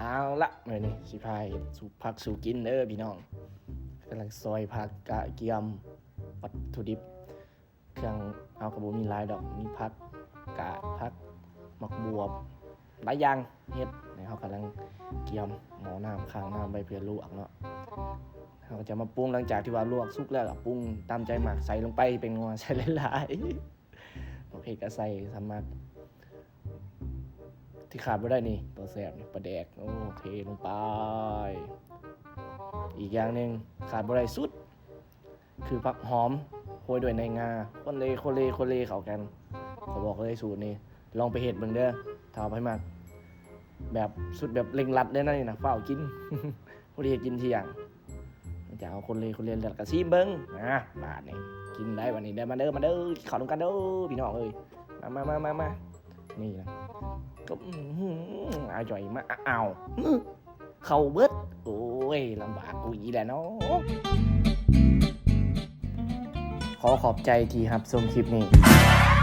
ເອົາລະ ມື້ນີ້ຊິພາເຮັດຊຸບຜັກສູ່ກິນເດີພີ່ນ້ອງ. ກຳລັງຊອຍຜັກ ກະກຽມວັດຖຸດິບ. ເຄື່ອງເຮົາກໍບໍ່ມີຫຼາຍດອກ ມີຜັກກາດ ຜັກ ໝາກບວບ ຫຼາຍຢ່າງເຮັດ. ແລ້ວເຮົາກຳລັງກຽມໝໍ້ນ້ຳ ຂ້າງນ້ຳໄວ້ເພື່ອລວກເນາະ. ເຮົາກໍຈະມາປຸງ ຫຼັງຈາກທີ່ວ່າລວກສຸກແລ້ວ ກໍປຸງຕາມໃຈມັກ ໃສ່ລົງໄປ ແປ້ງນົວໃສ່ຫຼາຍໆ ໂອເຄ ກໍໃສ່ສຳມັກ. ທີ່ຂາດບໍ່ໄດ້ນີ້ ຕົວແຊບນີ້ ປາແດກ ໂອເຄ ລົງໄປ. ອີກຢ່າງໜຶ່ງຂາດບໍ່ໄດ້ສຸດ ຄືຜັກຫອມ ໂຮຍດ້ວຍໃນງາ ຄົນເລ ຄົນເລ ຄົນເລເຂົ້າກັນ. ຂໍບອກເລີຍສູດນີ້ ລອງໄປເຮັດເບິ່ງເດີ ຖ້າໃຜມັກ ແບບ ສູດແບບເລັ່ງລັດເລີຍນະນີ້ນະ ຟ້າວກິນ ພໍດີເຮັດກິນທ່ຽງ. ຈະເອົາຄົນເລ ຄົນເລ ແລ້ວກໍຊີມເບິ່ງ. ມາ ບາດນີ້ກິນໄດ້ ບາດນີ້ເດີ ມາເດີ ມາເດີ ກິນເຂົ້ານຳກັນເດີພີ່ນ້ອງເອີຍ. ມາ ມາ ມາ ມາ ມາ ນີ້ນະ ກໍ ອື ອາຈ່ອຍມາ ອ້າວ ເຂົ້າເບິດ. ໂອ້ຍ ລຳບາກກູອີກແລ້ວເນາະ. ຂໍຂອບໃຈທີ່ຮັບຊົມຄລິບນີ້.